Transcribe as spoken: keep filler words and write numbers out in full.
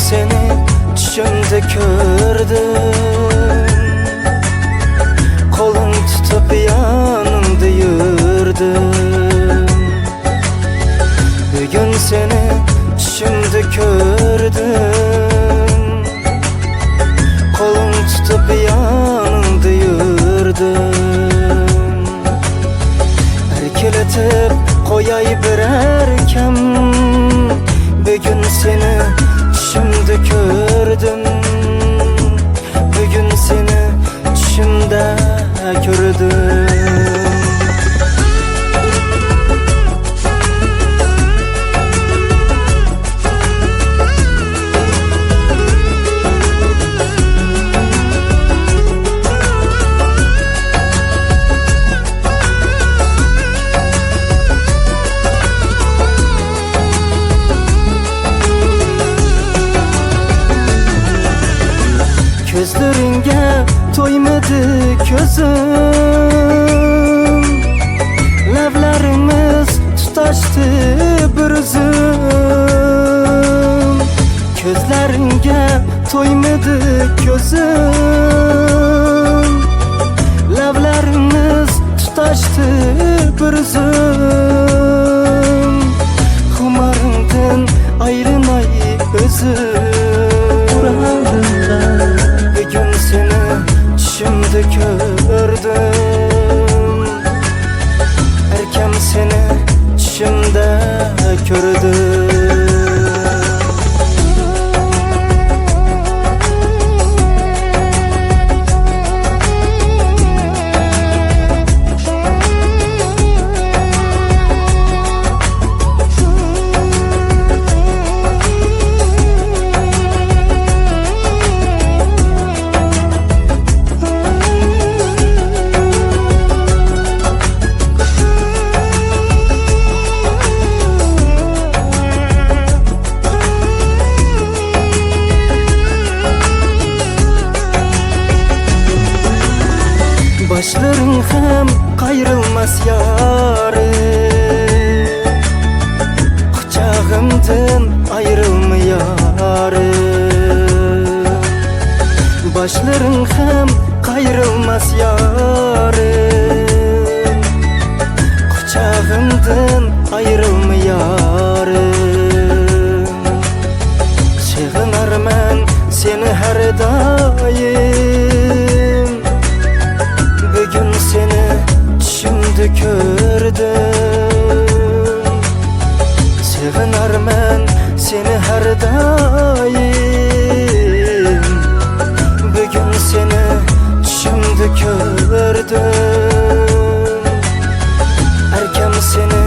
سېنى چۈشۈمدە كۆردۈم، قولۇڭ تۇتۇپ يانىڭدا يۈردۈم. بۈگۈن سېنى چۈشۈمدە كۆردۈم، قولۇڭ تۇتۇپ يانىڭدا يۈردۈم. ئەركىلىتىپ قوياي بىرەركەم، بۈگۈن سېنى چۈشۈمدە كۆردۈم. بۈگۈن سېنى چۈشۈمدە كۆردۈم. كۆزلىرىڭگە تويمىدى كۆزۈم، لەۋلىرىمىز تۇتاشتى بىر ئۈزۈم. كۆزلىرىڭگە تويمىدى كۆزۈم، لەۋلىرىمىز تۇتاشتى بىر ئۈزۈم. خۇمارىڭدىن ئايرىماي ئۆزۈم. بۈگۈن سېنى چۈشۈمدە كۆردۈم. ئەركەم سېنى چۈشۈمدە كۆردۈم. باشلىرىڭ خەم قايرىلماس يارىم، قۇچاغىمدىن ئايرىلما يارىم. باشلىرىڭ خەم قايرىلماس يارىم، قۇچاغىمدىن ئايرىلما يارىم. سېغىنارمەن سېنى ھەر دائىم، بۈگۈن سېنى چۈشۈمدە كۆردۈم. سېغىنارمەن سېنى ھەر دائىم، بۈگۈن سېنى چۈشۈمدە كۆردۈم. ئەركەم سېنى